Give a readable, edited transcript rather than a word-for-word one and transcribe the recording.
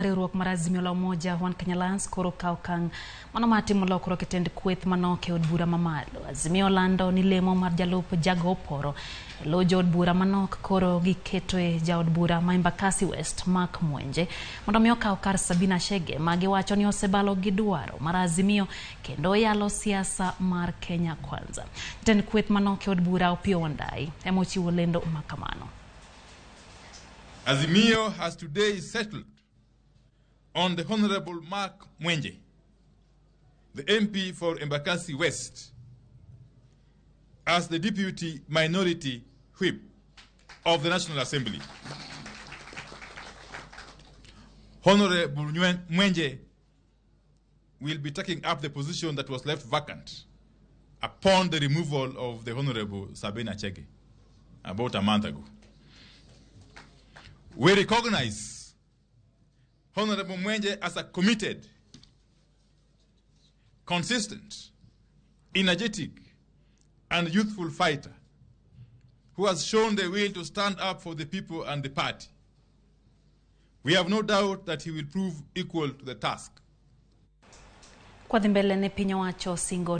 Riwruok mar Azimio la Umoja One Kenya Alliance koro kawo okang' mano mar timo lokruok e tend kweth manok e od bura mamalo. Azimio lando ni lemo mar jalup Jago Oporo e lo jood bura manok koro giketoe jaod bura ma Embakasi West Mark Mwenje mondo mi okaw kar Sabina Chege ma giwacho ni osebalo gi dwaro mar Azimio kendo yalo siasa mar Kenya Kwanza. Jatend kweth manok e od bura Opiyo Wandayi ema ochiwo lendo ma kamano. Azimio has today settled on the Honorable Mark Mwenje, the MP for Embakasi West, as the Deputy Minority Whip of the National Assembly. Honorable Mwenje will be taking up the position that was left vacant upon the removal of the Honorable Sabina Chege about a month ago. We recognize Honorable Mwenje as a committed, consistent, energetic, and youthful fighter who has shown the will to stand up for the people and the party. We have no doubt that he will prove equal to the task. Kwadhi mbele ne piny owacho singo